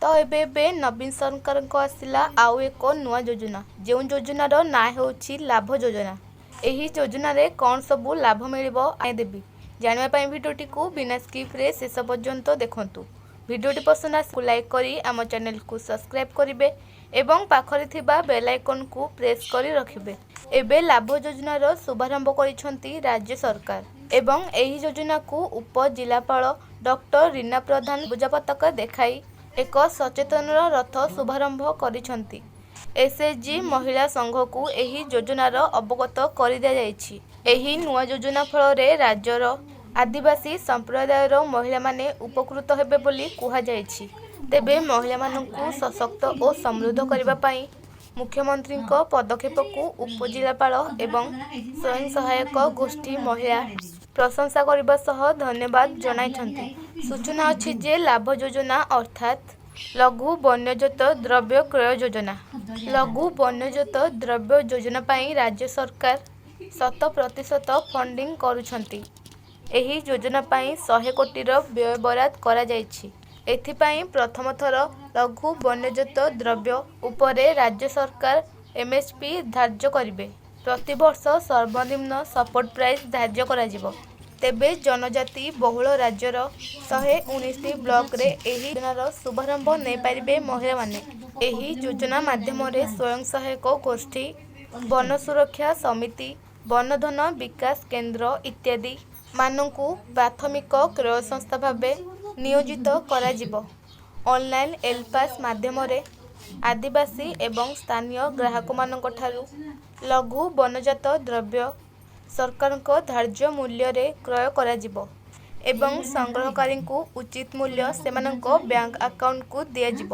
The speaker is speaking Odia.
ତ ଏବେ ଏବେ ନବୀନ ସରକାରଙ୍କ ଆସିଲା ଆଉ ଏକ ନୂଆ ଯୋଜନା, ଯେଉଁ ଯୋଜନାର ନାଁ ହେଉଛି ଲାଭ ଯୋଜନା। ଏହି ଯୋଜନାରେ କ'ଣ ସବୁ ଲାଭ ମିଳିବ ଦେବି, ଜାଣିବା ପାଇଁ ଭିଡ଼ିଓଟିକୁ ବିନା ସ୍କିପ୍ରେ ଶେଷ ପର୍ଯ୍ୟନ୍ତ ଦେଖନ୍ତୁ। ଭିଡ଼ିଓଟି ପସନ୍ଦ ଆସିଲେ ଲାଇକ୍ କରି ଆମ ଚ୍ୟାନେଲକୁ ସବସ୍କ୍ରାଇବ୍ କରିବେ ଏବଂ ପାଖରେ ଥିବା ବେଲ୍ ଆଇକନ୍କୁ ପ୍ରେସ୍ କରି ରଖିବେ। ଏବେ ଲାଭ ଯୋଜନାର ଶୁଭାରମ୍ଭ କରିଛନ୍ତି ରାଜ୍ୟ ସରକାର ଏବଂ ଏହି ଯୋଜନାକୁ ଉପଜିଲ୍ଲାପାଳ ଡକ୍ଟର ରୀନା ପ୍ରଧାନ ସବୁଜ ପତାକା ଦେଖାଇ ଏକ ସଚେତନ ରଥ ଶୁଭାରମ୍ଭ କରିଛନ୍ତି। ଏସ୍ଏଚ୍ଜି ମହିଳା ସଂଘକୁ ଏହି ଯୋଜନାର ଅବଗତ କରିଦିଆଯାଇଛି। ଏହି ନୂଆ ଯୋଜନା ଫଳରେ ରାଜ୍ୟର ଆଦିବାସୀ ସମ୍ପ୍ରଦାୟର ମହିଳାମାନେ ଉପକୃତ ହେବେ ବୋଲି କୁହାଯାଇଛି। ତେବେ ମହିଳାମାନଙ୍କୁ ସଶକ୍ତ ଓ ସମୃଦ୍ଧ କରିବା ପାଇଁ ମୁଖ୍ୟମନ୍ତ୍ରୀଙ୍କ ପଦକ୍ଷେପକୁ ଉପଜିଲ୍ଲାପାଳ ଏବଂ ସ୍ୱୟଂ ସହାୟକ ଗୋଷ୍ଠୀ ମହିଳା ପ୍ରଶଂସା କରିବା ସହ ଧନ୍ୟବାଦ ଜଣାଇଛନ୍ତି। ସୂଚନା ଅଛି ଯେ, ଲାଭ ଯୋଜନା ଅର୍ଥାତ୍ ଲଘୁ ବନ୍ୟଜାତ ଦ୍ରବ୍ୟ କ୍ରୟ ଯୋଜନା। ଲଘୁ ବନ୍ୟଜାତ ଦ୍ରବ୍ୟ ଯୋଜନା ପାଇଁ ରାଜ୍ୟ ସରକାର 100% ଫଣ୍ଡିଂ କରୁଛନ୍ତି। ଏହି ଯୋଜନା ପାଇଁ 100 କୋଟିର ବ୍ୟୟବରାଦ କରାଯାଇଛି। ଏଥିପାଇଁ ପ୍ରଥମ ଥର ଲଘୁ ବନ୍ୟଜାତ ଦ୍ରବ୍ୟ ଉପରେ ରାଜ୍ୟ ସରକାର ଏମ୍ଏସ୍ପି ଧାର୍ଯ୍ୟ କରିବେ। ପ୍ରତିବର୍ଷ ସର୍ବନିମ୍ନ ସପୋର୍ଟ ପ୍ରାଇସ୍ ଧାର୍ଯ୍ୟ କରାଯିବ। ତେବେ ଜନଜାତି ବହୁଳ ରାଜ୍ୟର 119ଟି ବ୍ଲକରେ ଏହି ଯୋଜନାର ଶୁଭାରମ୍ଭ ନେଇପାରିବେ ମହିଳାମାନେ। ଏହି ଯୋଜନା ମାଧ୍ୟମରେ ସ୍ୱୟଂ ସହାୟକ ଗୋଷ୍ଠୀ, ବନ ସୁରକ୍ଷା ସମିତି, ବନଧନ ବିକାଶ କେନ୍ଦ୍ର ଇତ୍ୟାଦି ମାନଙ୍କୁ ପ୍ରାଥମିକ କ୍ରୟ ସଂସ୍ଥା ଭାବେ ନିୟୋଜିତ କରାଯିବ। ଅନଲାଇନ୍ ଏଲ୍ପାସ୍ ମାଧ୍ୟମରେ ଆଦିବାସୀ ଏବଂ ସ୍ଥାନୀୟ ଗ୍ରାହକମାନଙ୍କଠାରୁ ଲଘୁ ବନଜାତ ଦ୍ରବ୍ୟ ସରକାରଙ୍କ ଧାର୍ଯ୍ୟ ମୂଲ୍ୟରେ କ୍ରୟ କରାଯିବ ଏବଂ ସଂଗ୍ରହକାରୀଙ୍କୁ ଉଚିତ ମୂଲ୍ୟ ସେମାନଙ୍କ ବ୍ୟାଙ୍କ ଆକାଉଣ୍ଟକୁ ଦିଆଯିବ।